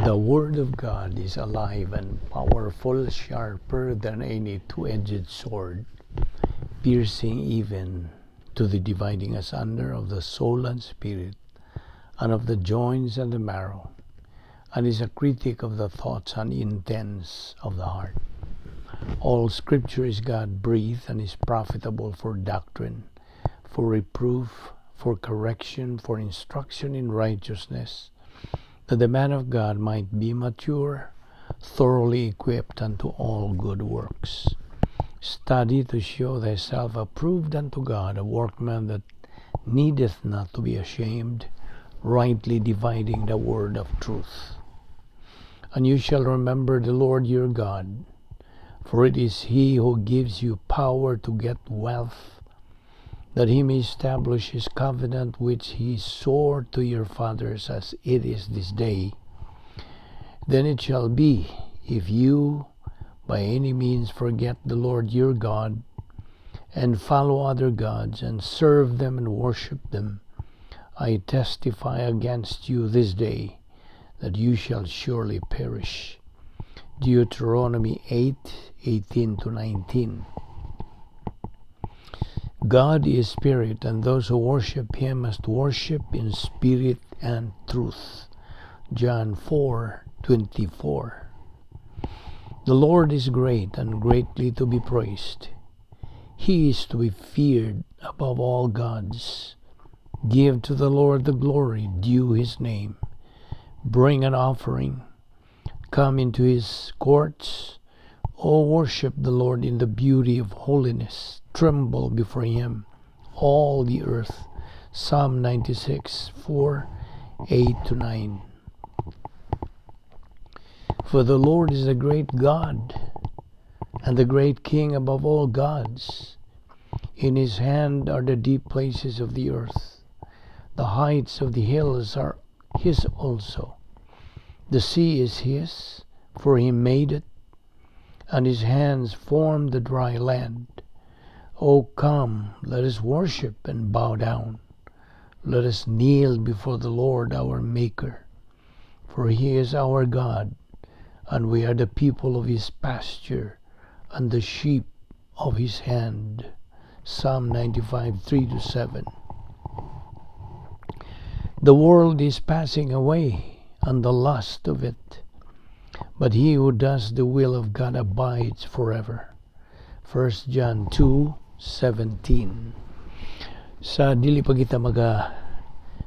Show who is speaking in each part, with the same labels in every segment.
Speaker 1: The Word of God is alive and powerful, sharper than any two-edged sword, piercing even to the dividing asunder of the soul and spirit, and of the joints and the marrow, and is a critic of the thoughts and intents of the heart. All Scripture is God-breathed and is profitable for doctrine, for reproof, for correction, for instruction in righteousness, that the man of God might be mature, thoroughly equipped unto all good works. Study to show thyself approved unto God, a workman that needeth not to be ashamed, rightly dividing the word of truth. And you shall remember the Lord your God, for it is he who gives you power to get wealth, that he may establish his covenant which he swore to your fathers, as it is this day. Then it shall be, if you by any means forget the Lord your God, and follow other gods, and serve them and worship them, I testify against you this day that you shall surely perish. Deuteronomy 8:18-19. God is spirit, and those who worship him must worship in spirit and truth. John 4:24. The Lord is great and greatly to be praised. He is to be feared above all gods. Give to the Lord the glory due his name. Bring an offering. Come into his courts. O worship the Lord in the beauty of holiness. Tremble before him, all the earth. Psalm 96:4, 8-9. For the Lord is the great God and the great King above all gods. In his hand are the deep places of the earth. The heights of the hills are his also. The sea is his, for he made it, and his hands formed the dry land. O come, let us worship and bow down. Let us kneel before the Lord our Maker, for he is our God, and we are the people of his pasture and the sheep of his hand. Psalm 95:3-7. The world is passing away, and the lust of it, but he who does the will of God abides forever. 1 John 2:17. Sa dili pa kita maga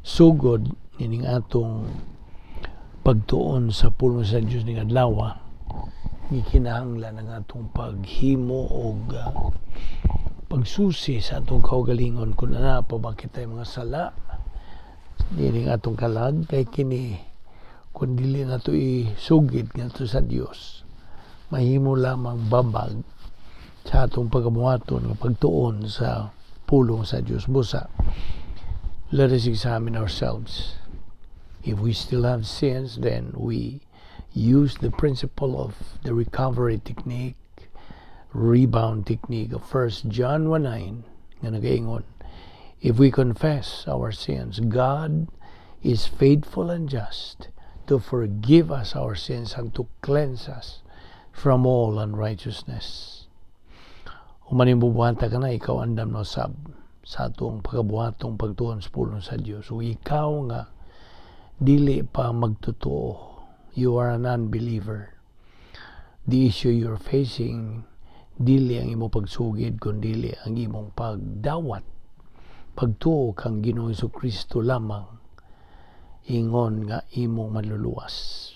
Speaker 1: sugod nining atong pagtuon sa pulong sa Dios ning adlaw, gikinahanglan ang atong paghimo og pagsusi sa atong kaugalingon kung naa pa ba kitay mga sala nining atong kalag, kay kini kung dili nato isugid ngadto sa Dios, mahimo lamang babag sa atong pagabuhaton nga pagtuon sa pulong sa Dios. Busa, let us examine ourselves. If we still have sins, then we use the principle of the recovery technique, rebound technique of 1 John 1:9 nga nagaingon, if we confess our sins, God is faithful and just to forgive us our sins and to cleanse us from all unrighteousness. Human bubuhata ka na, ikaw andam na usab sa atong pagabuhatong pagtuon sa pulong sa Dios. O ikaw nga dili pa magtotoo, you are an unbeliever. The issue you're facing, dili ang imong pagsugid, kun dili ang imong pagdawat. Pagtuo kang Ginoong Kristo lamang ingon nga imong maluluwas.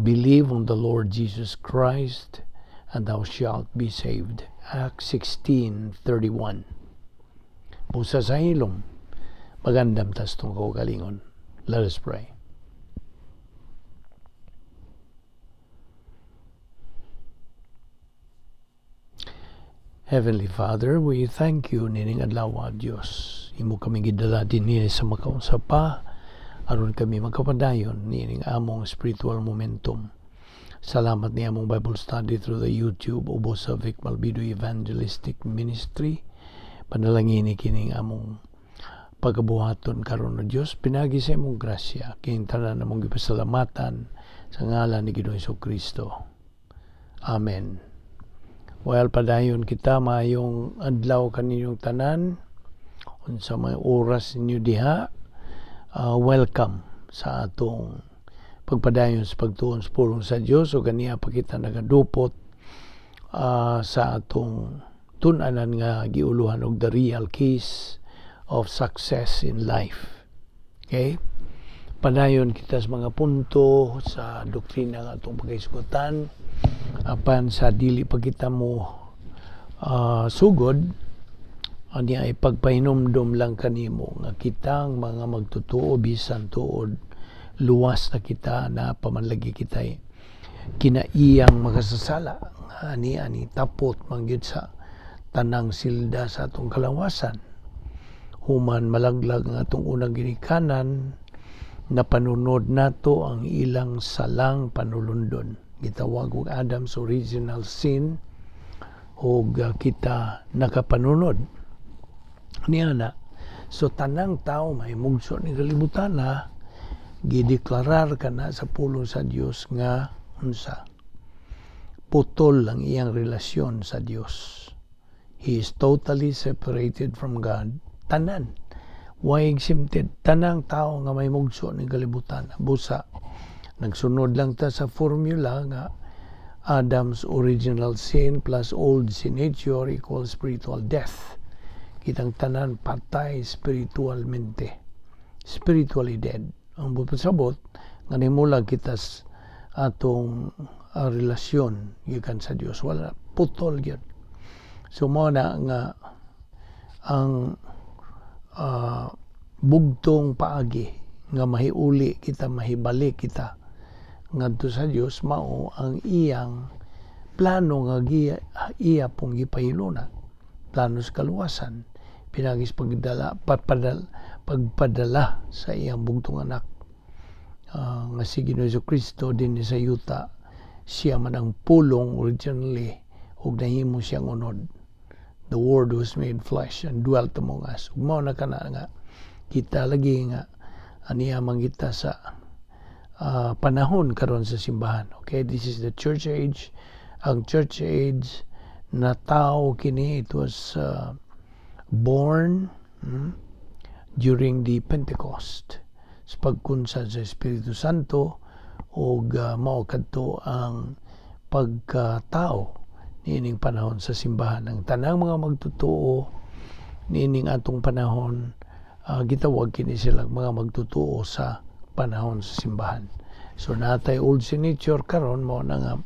Speaker 1: Believe on the Lord Jesus Christ and thou shalt be saved. Acts 16:31. Busa sa hilom, magandam tas tong kaugalingon. Let us pray. Heavenly Father, we thank you nining adlaw, Dios. Imo kami gidala dinhi sa makaunsa pa aron kami makapadayon nining among spiritual momentum. Salamat ni among Bible study through the YouTube ubos sa Vic Malbido Evangelistic Ministry. Panalangini kining among pagabuhaton karon, O Dios, pinaagi sa imong grasya. Kining tanan among gipasalamatan sa ngalan ni Ginoong Kristo. Amen. Well, padayon kita. Maayong adlaw kaninyong tanan, unsa may oras ninyo diha. Welcome sa atong pagpadayon sa pagtuon sa pulong sa Dios. O ganiha pa kita nagadupot sa atong tun-anan nga giuluhan og "The Real Keys of Success in Life." Okay? Padayon kita sa mga punto sa doktrina nga atong paghisgutan. Apan sa dili pa kita mo sugod ani, ay pagpahinumdom lang kanimo nga kitang mga magtotoo, bisan tuod luwas na kita, na pamanlagi kita kinaiyang makasasala ani ani tapot man gyud sa tanang silda sa atong kalawasan. Human malaglag ang atong unang ginikanan, napanunod nato ang ilang salang panulundon, gitawag og Adam's original sin, ug kita nakapanunod niya na. So tanang tao may mugso ni kalibutan na gideklarar kana sa pulong sa Dios nga unsa, putol ang iyang relasyon sa Dios. He is totally separated from God. Tanan, way exempted, tanang tao nga may mugso ni kalibutan. Busa nagsunod lang ta sa formula nga Adam's original sin plus old sin nature equals spiritual death. Kitang tanan patay spiritualmente, spiritually dead. Ang pasabot nga nimulag kita atong relasyon gikan sa Dios, wala, putol gyud. So mo na nga ang bugtong paagi nga mahiuli kita, mahibalik kita ngadto sa Dios, mao ang iyang plano nga giya, iya pong gipahiluna, plano sa kaluwasan pinaagi sa pagpadala sa iyang bugtong anak nga si Ginoo Kristo dinhi sa yuta. Siya man ang pulong originally ug nahimo siyang unod. The Word was made flesh and dwelt among us. Ug mao na kana nga kita lagi nga aniya man kita sa panahon karon sa simbahan. Okay, this is the church age. Ang church age na tao kini, it was born during the Pentecost sa pagkunsad sa Espiritu Santo, ug mao kadto ang pagkatao niining panahon sa simbahan. Ang tanang mga magtotoo niining atong panahon, gitawag kini silang mga magtotoo sa panahon sa simbahan. So natay old sin nature karon. Mao na nga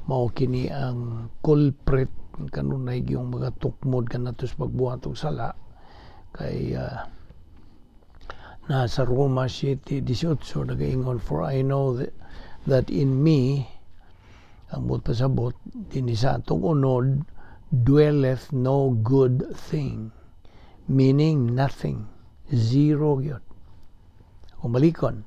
Speaker 1: mao kini ang culprit kanunay yung mga tukmod kanato sa pagbuhat og sala, kay nasa Roma 7:18 nagaingon, "For I know that in me," ang buot pasabot dinhi sa atong unod, "dwelleth no good thing," meaning nothing, zero gyud. Kung balikon,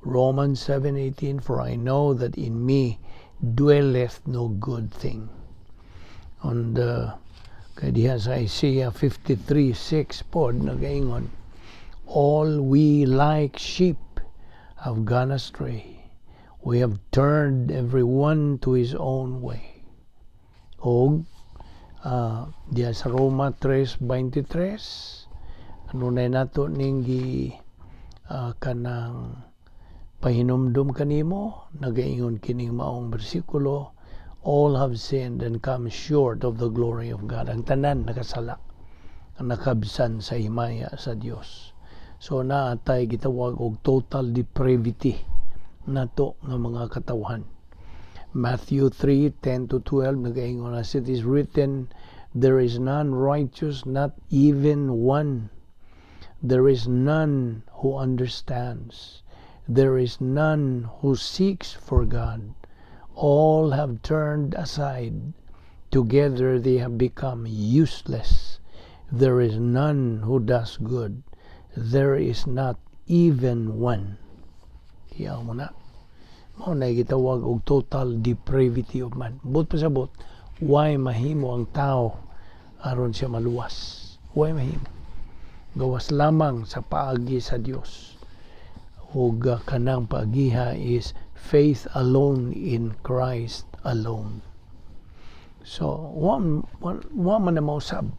Speaker 1: Romans 7:18, "For I know that in me dwelleth no good thing." And kay diha sa Isaiah 53:6 pod nagaingon, "All we like sheep have gone astray. We have turned every one to his own way." Og diha sa Roma 3:23, kanunay nato ning gi kanang pahinumdum kanimo, nagaingon kining maong bersikulo, "All have sinned and come short of the glory of God." Ang tanan nakasala, ang nakabsan sa himaya sa Dios. So naatay gitawag og total depravity nato nga mga katawhan. Matthew 3:10 to 12 nagaingon, "As it is written, there is none righteous, not even one. There is none who understands. There is none who seeks for God. All have turned aside. Together they have become useless. There is none who does good. There is not even one." Hiyaw mo na. Mao na gitawag og total depravity of man. Buot pasabot, why mahimo ang tao aron siya maluwas? Why mahimo? Gawas lamang sa paagi sa Dios. Ug kanang paagiha is faith alone in Christ alone. So, wa man na mausab.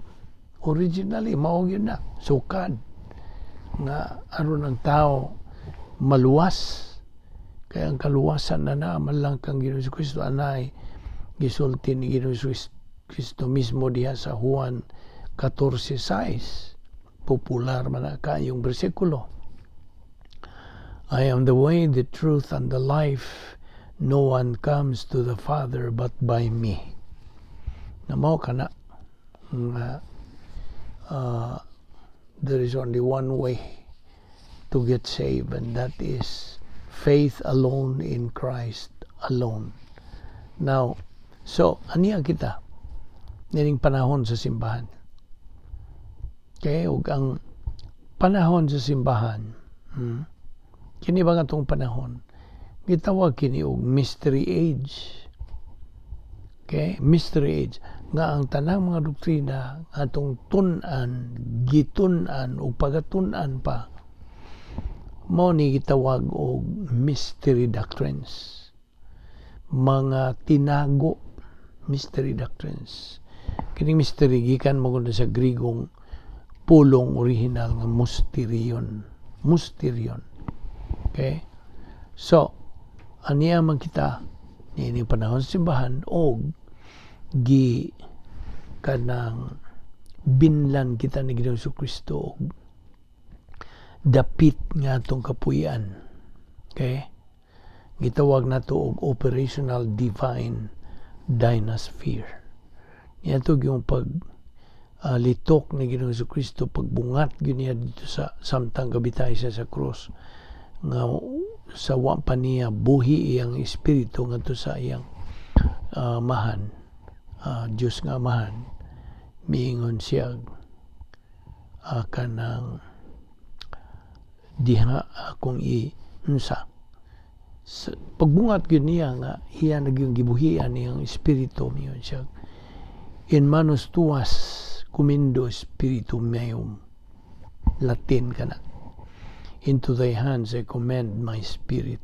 Speaker 1: Originally, mao gyud na. Sukad nga aron ang tao maluwas. Kaya ang kaluwasan na naa man lang kang Ginoong Kristo, anay gisulti ni Ginoong Kristo mismo diha sa Juan 14:6. Popular man na kayong bersikulo. "I am the way, the truth, and the life. No one comes to the Father but by me." Na mao kana nga there is only one way to get saved, and that is faith alone in Christ alone. Now, so, aniya kita nining panahon sa simbahan. Okay, ug ang panahon sa simbahan, kini ba nga atong panahon, gitawag kini og mystery age. Okay, mystery age nga ang tanang mga doktrina atong tun-an, gitun-an ug pagatun-an pa, mao ni gitawag og mystery doctrines. Mga tinago, mystery doctrines. Kining mystery gikan mo sa Grigong pulong original nga mysterion. Mysterion. Okay? So, aniya man kita niining panahon sa simbahan og gi kanang binlan kita ni Ginoong Kristo og dapit nga atong kapuy-an. Okay? Gitawag nato og operational divine dynasphere. Niadto yung pag litok ni Ginoong Kristo, pagbungat gyud niya dito sa samtang gabitay siya sa krus nga sa wa pa niya buhi iyang espiritu ngadto sa iyang amahan, Dios nga Amahan, miingon siya kanang diha akong i unsa sa, pagbungat gyud niya nga iya na gyud gibuhian iyang espiritu, miingon siya, "In manus tuas commendo spiritum meum." Latin kana, "Into thy hands I commend my spirit."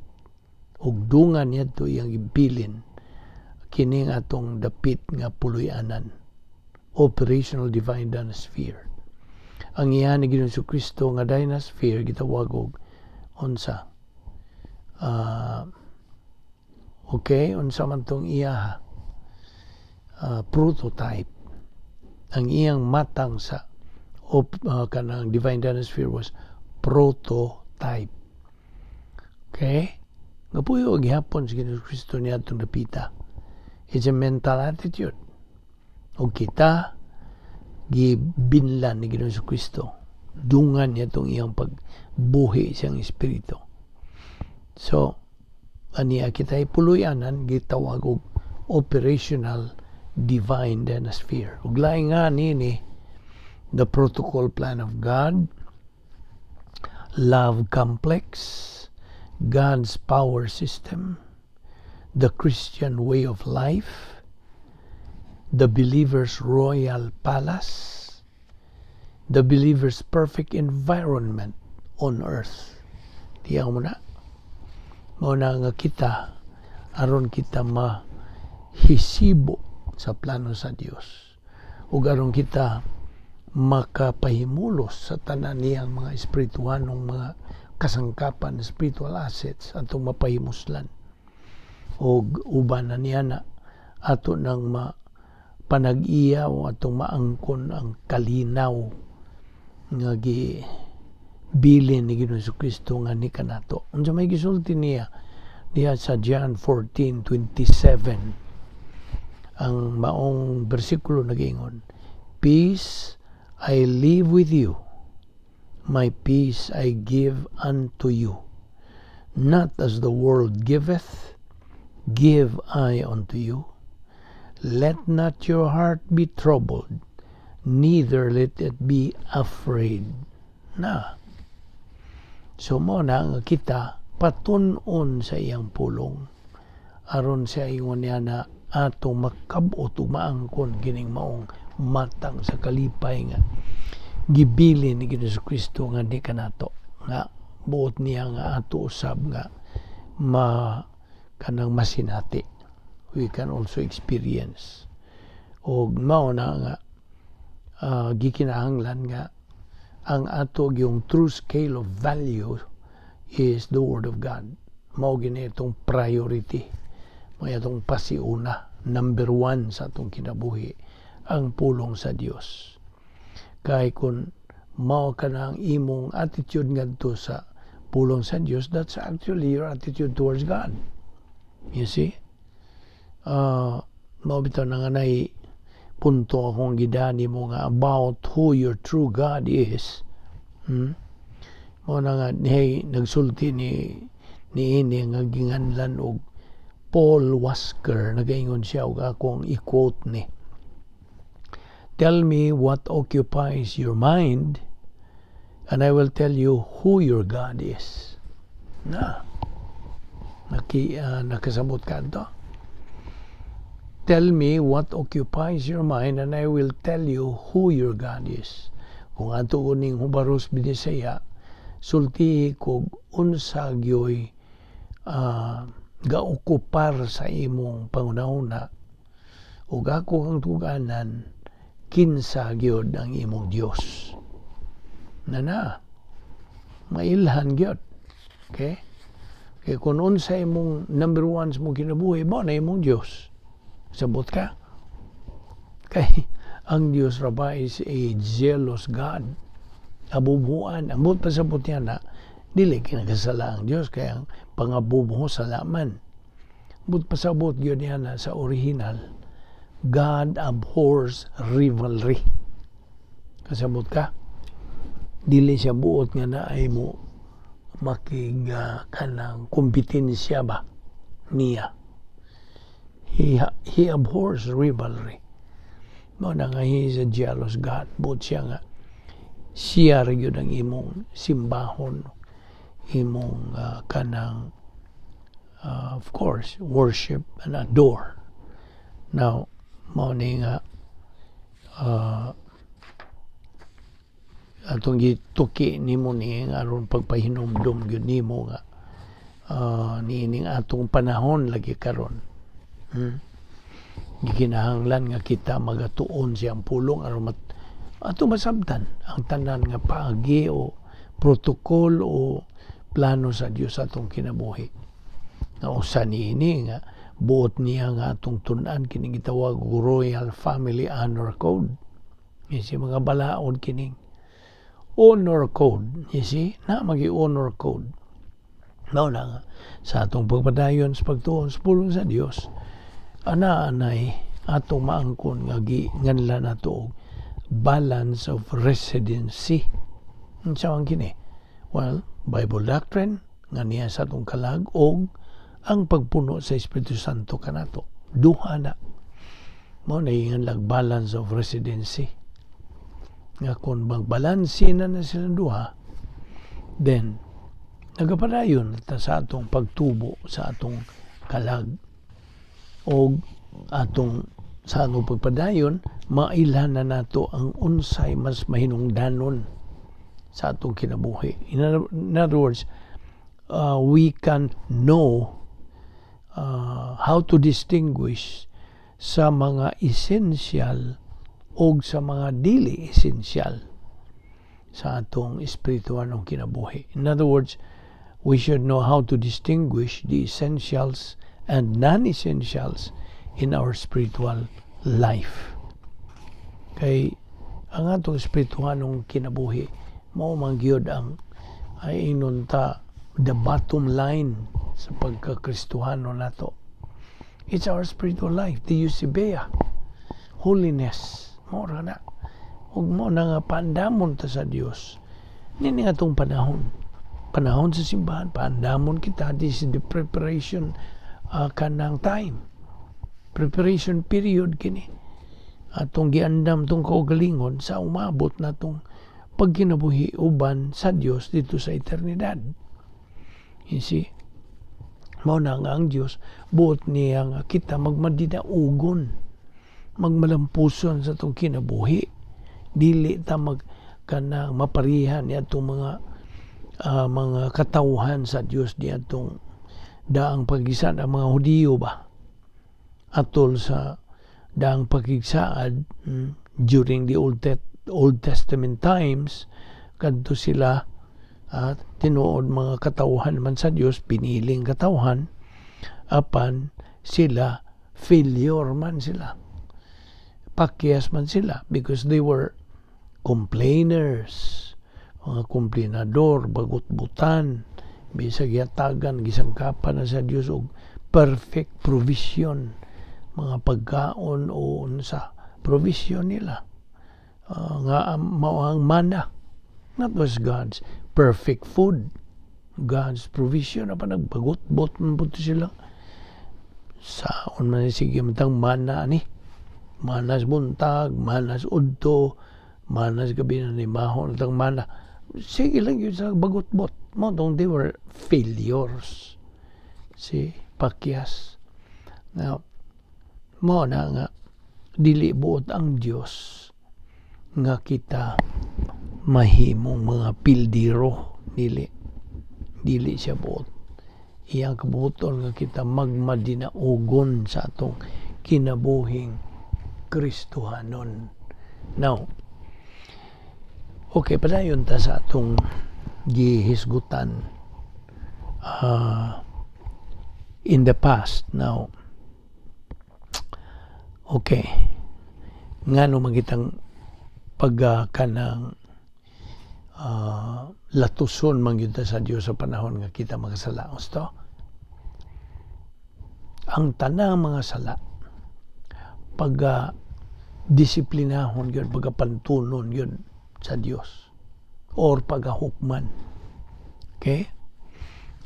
Speaker 1: Ug dungan niadto iyang gibilin kining atong dapit nga puloy-anan, operational divine dynasphere. Ang iya ni Ginoong Kristo nga dynasphere gitawag og unsa? Okay, unsa man tong iya prototype? Ang iyang matang sa kanang divine dynasphere was prototype. Okay? Nga puyo gihapon si Ginoong Kristo niya atong dapita. It's a mental attitude. O kita gibinlan ni Ginoong Kristo. Dungan niya itong iyang pagbuhi siyang espiritu. So, aniya kita ipuluyanan, gitawag og operational divine dynasphere. Ug lain nga nini, the protocol plan of God, love complex, God's power system, the Christian way of life, the believer's royal palace, the believer's perfect environment on earth. Tiyaw mo na. Mao na nga kita, aron kita mahisibo sa plano sa Dios. Ug aron kita makapahimulos sa tanan niyang mga espirituhanong mga kasangkapan, spiritual assets, atong mapahimuslan. Og uban na niya na ato nang ma panag-iya o atong maangkon ang kalinaw nga gi bilin ni Ginoong Kristo nga ni kanato. Unsa may gisulti niya diha sa John 14:27? Ang maong bersikulo nagaingon, "Peace I leave with you, my peace I give unto you. Not as the world giveth, give I unto you. Let not your heart be troubled, neither let it be afraid." Na. So mao na nga kita patun-on sa iyang pulong aron sa ingon niya na atong makab-ot ug maangkon kining maong matang sa kalipay nga Gibilin ni Ginoong Kristo nga di kanato nga buot niya nga ato usab nga ma kanang masinati. We can also experience og mao na nga gikinahanglan nga ang ato yung true scale of value is the Word of God. Mao gini itong priority, mao itong pasiuna, number one sa atong kinabuhi, ang pulong sa Dios. Kay kung mao ka na ang imong attitude ngadto sa pulong sa Dios, that's actually your attitude towards God, you see? Mao bitaw na nga nay punto akong gidani mo nga about who your true God is. Mao na nga hey, nagsulti ni ini nga ginganlan og Paul Wasker. Nagaingon siya og akong i-quote ni, "Tell me what occupies your mind and I will tell you who your God is." Na nakasabot ka to? "Tell me what occupies your mind and I will tell you who your God is." Kung ato ko ning hubaros Binisaya, sultihi kog unsa gyoy gaokupar sa imong panghunahuna ug ako kang tuganan kinsa gyud ang imong Dios. Na na mailhan gyud. Okay? Kay kung unsa imong number one sa imong kinabuhi, mao na imong Dios. Sabot ka? Kay ang Dios ra ba is a jealous God. Abubuan. Ang buot pasabot niya na, dili kinakasala ang Dios kay ang pangabubo sala man. Buot pasabot gyud niya na sa original, God abhors rivalry. Kasabot ka? Dili siya buot nga naay mo makig kanang kompetensya ba niya. He abhors rivalry. Mao na nga he is a jealous God. Buot siya nga siya ra gyud ang imong simbahon, imong kanang of course worship and adore. Now, mao ni nga atong gituki nimo ni nga aron pagpahinumdum gyud nimo nga niining atong panahon lagi karon. Gikinahanglan nga kita magatuon siyang pulong aron ato masabtan ang tanan nga paagi o protocol o plano sa Dios atong kinabuhi. Nga usa niini nga buot niya nga atong tun-an kining gitawag og Royal Family Honor Code. You see, mga balaod kining honor code. You see, na magi honor code. Mao na nga sa atong pagpadayon sa pagtuon sa pulong sa Dios, ana anay atong maangkon nga gi nganlan nato og balance of residency. Unsa man kini? Well, Bible doctrine nga niya sa atong kalag og ang pagpuno sa Espiritu Santo kanato. Duha na. Mao na lag balance of residency. Nga kung magbalanse na na silang duha, then nagapadayon ta sa atong pagtubo sa atong kalag og atong sa atong pagpadayon, mailhan na nato ang unsay mas mahinungdanon sa atong kinabuhi. In other words, we can know how to distinguish sa mga essential og sa mga dili essential sa atong espiritualong kinabuhi. In other words, we should know how to distinguish the essentials and non-essentials in our spiritual life. Kay ang atong espiritualong kinabuhi mao man gyud ang ay ingnon ta the bottom line sa pagkakristuhano nato. It's our spiritual life, the eusebeia, holiness. Mao ra na. Ug mao na nga paandamon ta sa Dios. Nini nga atong panahon. Panahon sa simbahan, paandamon kita. This is the preparation kanang time. Preparation period kini. Atong giandam tong kaugalingon sa umabot na tong pagkinabuhi uban sa Dios dito sa eternidad. You see? Mao na nga ang Dios buot niya nga kita magmadinaugon, magmalampuson sa atong kinabuhi. Dili ta mag Kanang maparihan niadtong mga katawhan sa Dios niadtong daang pagisa ang mga Hudiyo ba, atol sa daang pakigsaad during the Old Testament times. Kadto sila at tinuod mga katawhan man sa Dios, piniling katawhan, apan sila failure man sila, pakyas man sila because they were complainers, mga komplenador, bagutbutan. Bisag yatagan, gisangkapan na sa Dios og perfect provision, mga pagkaon o unsa provision nila nga mao ang mana. That was God's perfect food, God's provision, apan nagbagutbot man pud sila. Saon man, sige matang mana ni, manas buntag, manas udto, manas gabi na ni maho tang mana. Sige lang yun sa bagutbot mo tong they were failures, si pakyas. Now, mao na nga dili buot ang Dios nga kita mahimong mga pildiro. Dili siya buot. Iyang kabuoton nga kita magmadinaugon sa atong kinabuhing Kristohanon. Now, okay, padayon ta sa atong gihisgutan in the past. Now, okay, ngano man kitang pagka kanang latuson man gyud ta sa Dios sa panahon nga kita makasala? Gusto? Ang tanang mga sala pag disiplinahon gyud, pagkapantunon gyud sa Dios or pagahukman. Okay?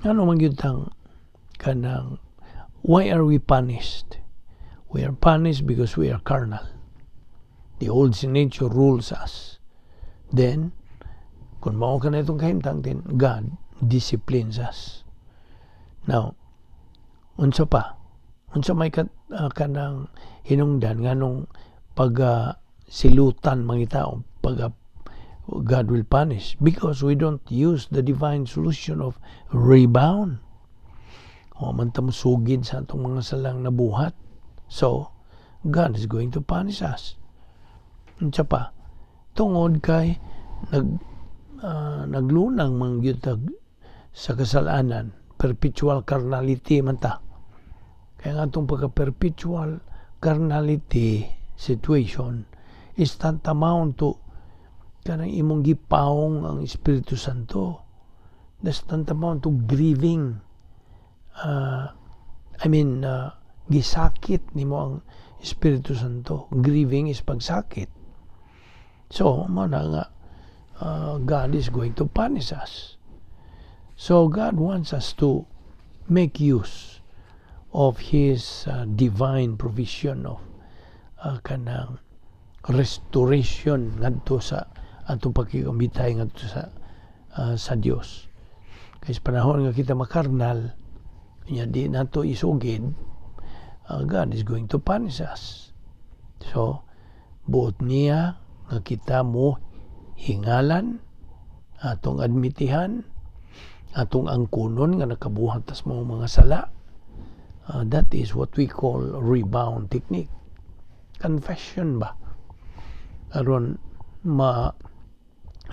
Speaker 1: Ano man gyud tang kanang, why are we punished? We are punished because we are carnal. The old sin nature rules us. Then, kung mao ka na itong kahimtang, then God disciplines us. Now, unsa pa? Unsa may kanang hinungdan nganong pag silutan mga tao, pag God will punish? Because we don't use the divine solution of rebound. O man ta sugid sa atong mga salang nabuhat. So, God is going to punish us. Unsa pa? Tungod kay naglunang man gyud sa kasalanan, perpetual carnality man ta. Kaya nga itong pagka-perpetual carnality situation is tantamount to kanang imong gipawong ang Espiritu Santo. That's tantamount to grieving. I mean, gisakit nimo ang Espiritu Santo. Grieving is pagsakit. So, mao na nga, God is going to punish us. So, God wants us to make use of His divine provision of kanang restoration ngadto sa atong pakigambitay ngadto sa Dios. Kay sa panahon nga kita makarnal, nya di nato isugid, God is going to punish us. So, buot niya nga kita mo hingalan, atong admitihan, atong angkunon nga nakabuhat tas mo mga sala. That is what we call rebound technique. Confession ba? Aron ma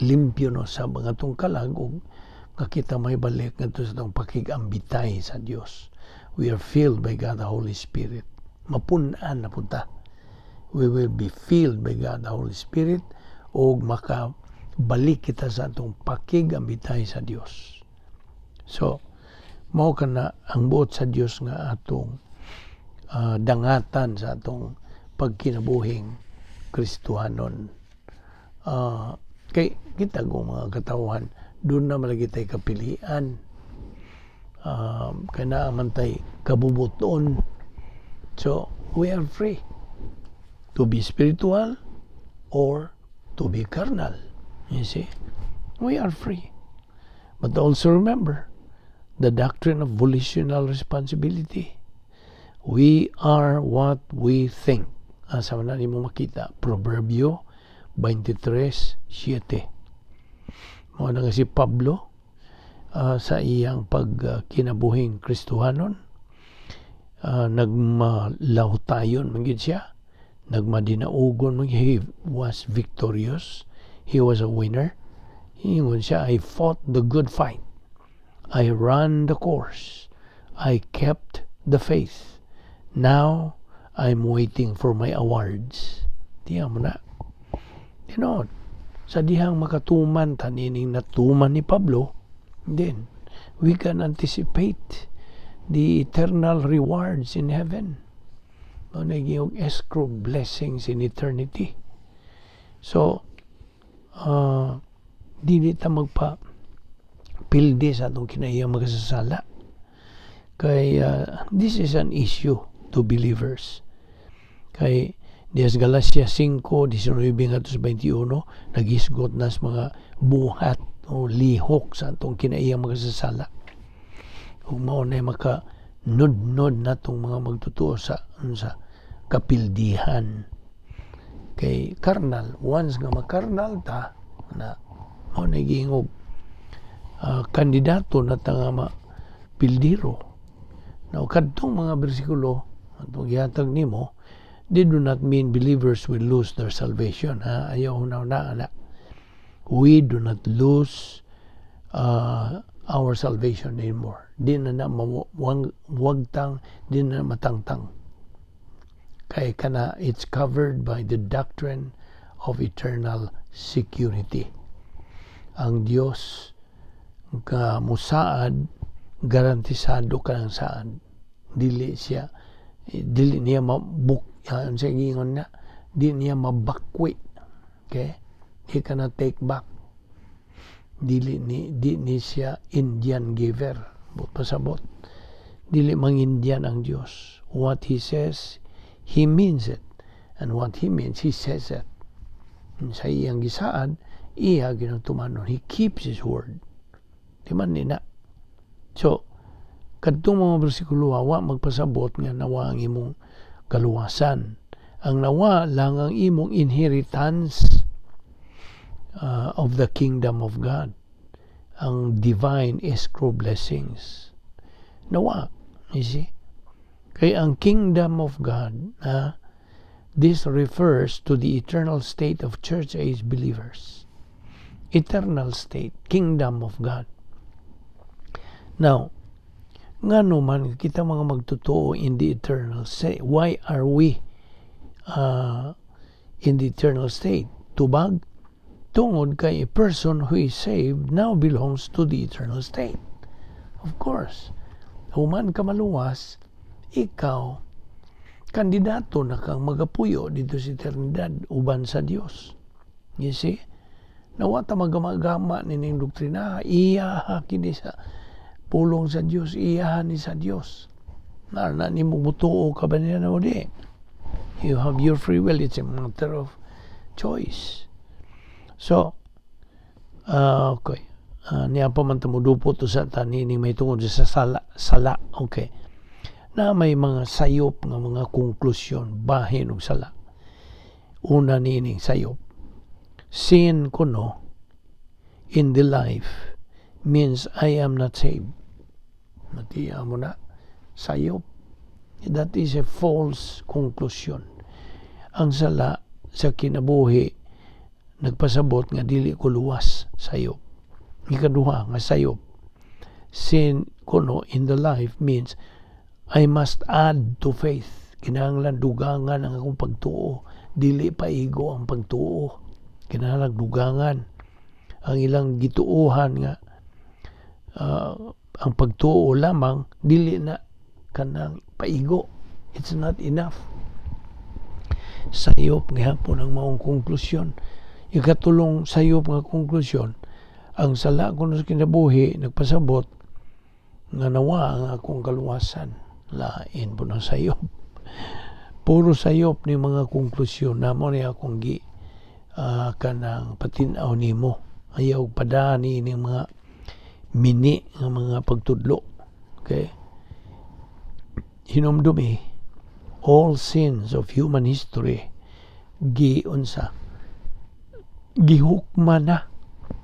Speaker 1: limpyo no sa mga atong kalag ug nga kita may balik ngadto sa atong pakigambitay sa Dios. We are filled by God the Holy Spirit. Mapun-an na punta. We will be filled by God the Holy Spirit ug makabalik kita sa atong pakigambitay sa Dios. So, mao kana ang buot sa Dios nga atong dangatan sa atong pagkinabuhing Kristohanon. Kay kita kung mga katawhan, doon na malagi tay kapilian. Kay naa man tay kabubuton. So, we are free to be spiritual or to be carnal. You see? We are free. But also remember the doctrine of volitional responsibility. We are what we think. Asa man na nimo makita? Proverbio 23:7. Mao na nga si Pablo sa iyang pagkinabuhing Kristohanon, nagmalawtayon man gyud siya, nagmadinaugon man. He was victorious, he was a winner. Ingon siya, "I fought the good fight, I ran the course, I kept the faith. Now I'm waiting for my awards." Tiya mo na. Tinuod, sa dihang makatuman ta nining natuman ni Pablo, then we can anticipate the eternal rewards in heaven. Mao na yung escrow blessings in eternity. So, dili ta magpa pildi sa atong kinaiyang makasasala. Kay this is an issue to believers. Kay diya sa Galatia 5, 19 ngadto sa 21, naghisgot na sa mga buhat o lihok sa atong kinaiyang makasasala. Ug mao na maka nudnod natong mga magtotoo sa kapildihan. Kay karnal, once nga makarnal ta, na mao na giingog kandidato na ta nga mapildiro. Now, kadtong mga bersikulo atong gihatag nimo, they do not mean believers will lose their salvation. Ha? Ayaw na na. We do not lose our salvation anymore. Di na na mawagtang, di na matangtang. Kay kana, it's covered by the doctrine of eternal security. Ang Dios nga musaad, garantisado ka ng saad. Dili siya, dili niya mabuk, sa gingon na, di niya mabakwi. Okay? He cannot take back. Dili ni, di ni siya Indian giver. Buot pasabot. Dili mang Indian ang Dios. What He says, He means it. And what He means, He says it. Sa iyang gisaad, iya ginutumanon. He keeps His word. Di man ni na. So, kadtong mga bersikulo, wa magpasabot nga nawa ang imong kaluwasan. Ang nawa lang ang imong inheritance of the kingdom of God. Ang divine escrow blessings. Nawa, you see? Kay ang kingdom of God, this refers to the eternal state of church age believers. Eternal state, kingdom of God. Now, ngano man kita mga magtotoo in the eternal state? Why are we in the eternal state? Tubag, tungod kay a person who is saved now belongs to the eternal state. Of course, human ka maluwas, ikaw, kandidato na kang magapuyo dito sa eternidad uban sa Dios. You see? Nawa ta magamagama nining doktrina, iya kini sa pulong sa Dios, iya ni sa Dios. Na na nimo mutuo ka ba niya na o di? You have your free will. It's a matter of choice. So, okay. Niya pa man mudupo to sa tanini may tungod sa sala, sala. Okay. Na may mga sayop nga mga konklusyon bahin og sala. Una nining sayop. Sin kuno in the life means I am not saved. Matiya mo na. Sayop. That is a false conclusion. Ang sala sa kinabuhi nagpasabot nga dili ko luwas, sayop. Ikaduha nga sayop. Sin kuno in the life means I must add to faith. Kinahanglan dugangan ang akong pagtuo. Dili pa igo ang pagtuo. Kinahanglan dugangan ang ilang gituohan nga ang pagtuo lamang dili na kanang paigo. It's not enough. Sayop gihapon ang maong konklusyon. Ikatulong sayop nga konklusyon, ang sala ko sa kinabuhi nagpasabot nga nawa ang akong kaluwasan. Lain po ng sayop. Puro sayop ni mga konklusyon na mo ni akong gi kanang patin-aw nimo. Ayaw padani ni mga mini nga mga pagtudlo. Okay? Hinumdumi, all sins of human history gi unsa, gihukma na.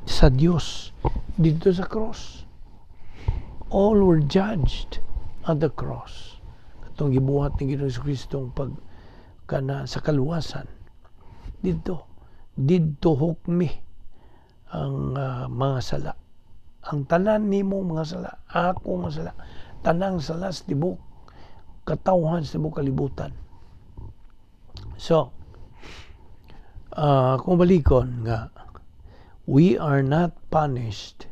Speaker 1: Sa Dios didto sa cross. All were judged at the cross. Katong gibuhat ni Ginoong Kristo pag kana sa kaluwasan. Didto hukmi ang mga sala. Ang tanan nimo mga sala, ako mga sala, tanang sala sa tibok katawhan, sa tibok kalibutan. So, kung balikon nga, we are not punished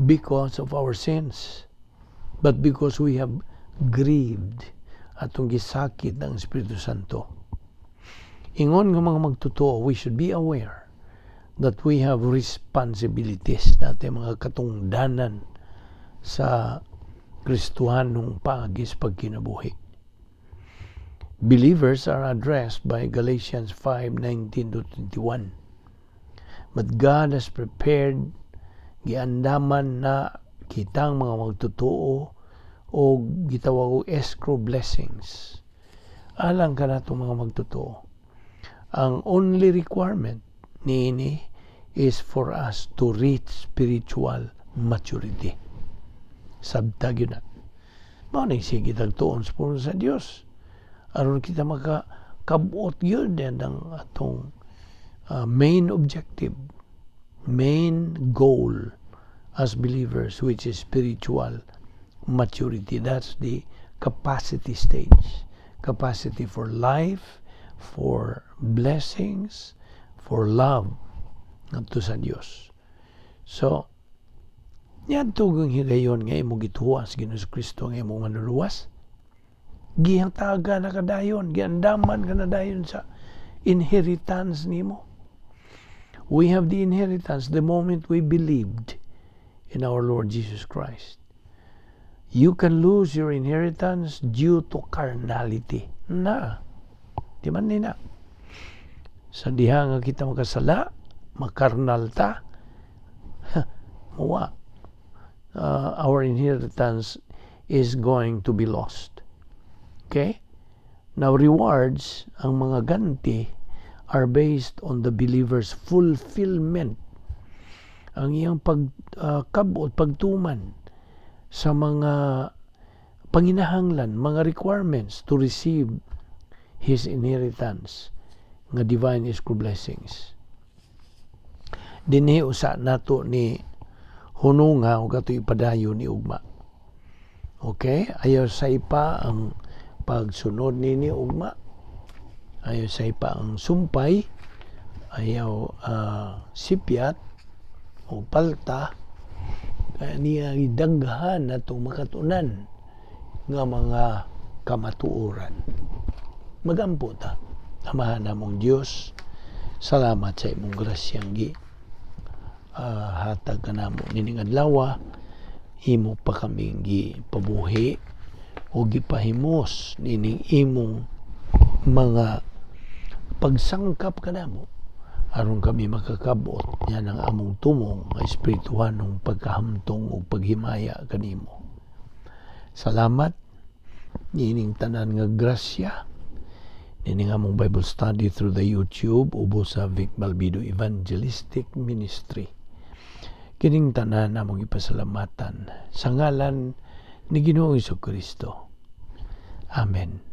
Speaker 1: because of our sins, but because we have grieved, atong gisakit ng Espiritu Santo. Ingon nga mga magtotoo, we should be aware that we have responsibilities natin, mga katungdanan sa Kristohanong paagi sa pagkinabuhi. Believers are addressed by Galatians 5:19 to 21. But God has prepared, giandaman na kitang mga magtotoo o gitawag og escrow blessings alang kanatong mga magtotoo. Ang only requirement niini is for us to reach spiritual maturity. Sabta gyud na. Mao nang sige tag tuon sa pulong sa Dios aron kita makakabot gyud ang atong main objective, main goal as believers, which is spiritual maturity. That's the capacity stage. Capacity for life, for blessings, for love ngadto sa Dios. So, niadto kang higayon nga imong gituwa sa Ginoong Kristo nga imong manluluwas. Gihatagan na kadayon, giandaman ka na dayon sa inheritance nimo. We have the inheritance the moment we believed in our Lord Jesus Christ. You can lose your inheritance due to carnality. Na. Di man ni na. Sa diha nga kita makasala, makarnal ta, muwa. Our inheritance is going to be lost. Okay? Now, rewards, ang mga ganti, are based on the believer's fulfillment. Ang iyang pagkabot, pagtuman sa mga panginahanglan, mga requirements to receive his inheritance nga divine escrow blessings. Dinhi usa nato ni hununga ug ato ipadayon ni ugma. Okay? Ayaw saypa ang pagsunod nini ugma. Ayaw saypa ang sumpay, ayaw sipyat o palta kaya niya daghan natong makatunan nga mga kamatuoran. Magampo ta. Amahan namong Dios, salamat sa imong grasyang gi hatag kanamo nining adlaw. Imo pa kaming gipabuhi o gipahimos nining imong mga pagsangkap kanamo aron kami makakabot yan ang among tumong nga espirituhanong pagkahamtong ug paghimaya kanimo. Salamat nining tanan nga grasya, nining among Bible study through the YouTube ubos sa Vic Balbido Evangelistic Ministry. Kining tanan among ipasalamatan sa ngalan ni Ginoong Kristo. Amen.